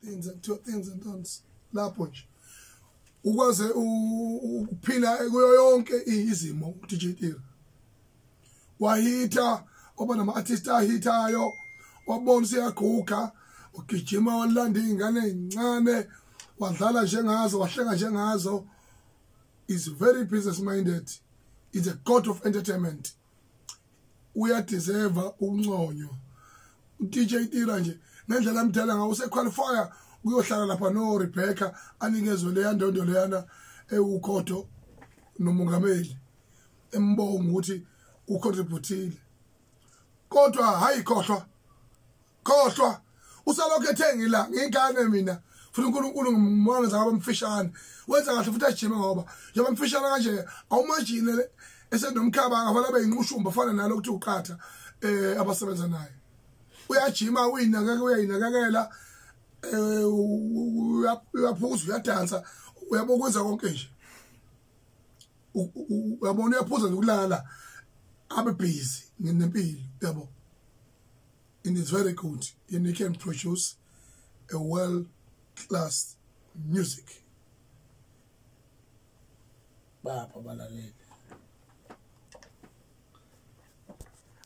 Things and two things and things lapho nje ukwaze ukuphila kuyo yonke izimo. DJ Tira wahitha, waba nama artist ahithayo, wabona siyaguga, ugijima walanda izingane ezincane, wadlala njengazo, wahleka njengazo. Is very business minded, is a god of entertainment. Uyadeserve ukunconywa uDJ Tira nje ngendlela amdala ngawo. Usequalifya uyohlala lapha no Rebecca, anikezwe leya ndondo leyana ewukhotho nomongameli, embonga ukuthi ucontributile. Kodwa hayi, khohlwa, khohlwa, usalokhu ethengi la ngingane mina futhi uNkulunkulu ngimona zakaba mfishane, wenza kahle futhi ajime, ngoba njengoba mfishane kanje, awumajine esenomkhaba angafana abe yinqushumba afana nalo ukuthi uqatha abasebenza naye. Uyajima, uyinakekela, uyayinakekela, uyaphuza, uyadansa, uyabo, kwenza konke nje. Uyabona, uyaphuza nokulala, abe busy nempilo, yabo, and it's very good and he can produce a well class music. Bapha balaleli.